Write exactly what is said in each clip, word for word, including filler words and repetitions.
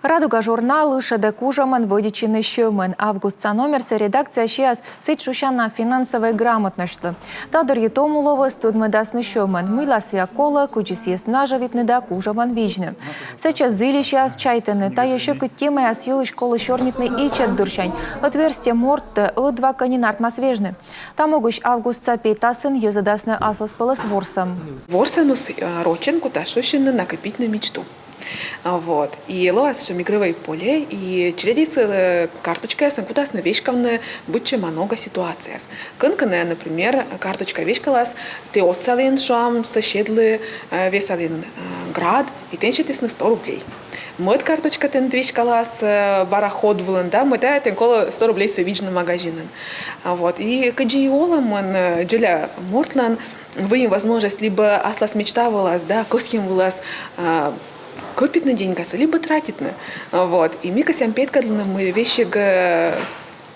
«Радуга» журналы шӧдӧ кужӧмӧн вӧдитчыны сьӧмӧн. Августса номерса редакция сиас сідз шусяна финансовӧй грамотносьтлы. Та дырйи том улӧс тӧдмӧдасны сьӧмӧн, мыйла сійӧ колӧ, кыдзи сійӧс нажӧвитны да кужӧмӧн видзны. Сэтчӧс зільысьяс чайтӧны, тайӧ сьӧкыд темаяс йылысь колӧ сёрнитны ичӧт дырсянь. Ӧд верстьӧ морттӧ ӧдва кӧ нин артмас вежны. Та могысь августса петасын йӧзӧдасны аслыспӧлӧс ворсӧм. Ворсӧмыс, э, рочӧн кутас шусьыны «Накопить на мечту». А, вот. И лоас сэтшӧм игрывӧй поле, и челядьыс, э, карточкаясӧн кутасны веськавны быдсяма нога ситуацияяс. Кӧнкӧ нӧ, например, карточка веськалас, тэ отсалін, шуам, соседлы, э, весалін, э, град, и тэн сетісны сто рублей. Мӧд карточка тэныд веськалас, э, бара ход вылын, да, мӧд, а тэн колӧ сто рублейсӧ видзны магазинын. А, вот. И кыдзи и олӧмын, э, дзоля мортлӧн выйым возможность либӧ аслас мечта вылас, да, кӧсйӧм вылас, э, кӧпитны деньгасӧ, либӧ тратитны. А, вот. И ми кӧсъям петкӧдлыны, мый весиг, э,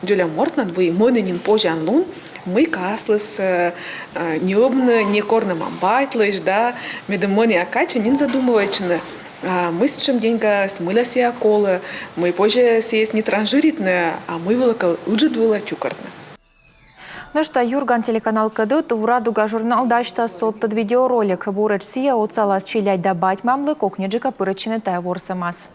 дзоля мортлӧн выйым, мӧні нин позянлун, мыйкӧ аслыс, э, э, ньӧбны, не кор нӧ мам батьлысь, да, медым мӧні кадсянь нин задумывайтчыны, а, мый сэтшӧм деньгаыс, мыйла сійӧ колӧ, мый позьӧ сійӧс не транжиритны, а мый вылӧ кӧ ыджыд вылӧ чукӧртны. Нӧшта «Юрган» телеканалкӧд ӧтув «Радуга» журнал дасьтас содтӧд видеоролик. Буретш сійӧ отсалас челядь да бать-мамлы кокньыджыка пырӧдчыны тайӧ ворсӧмас.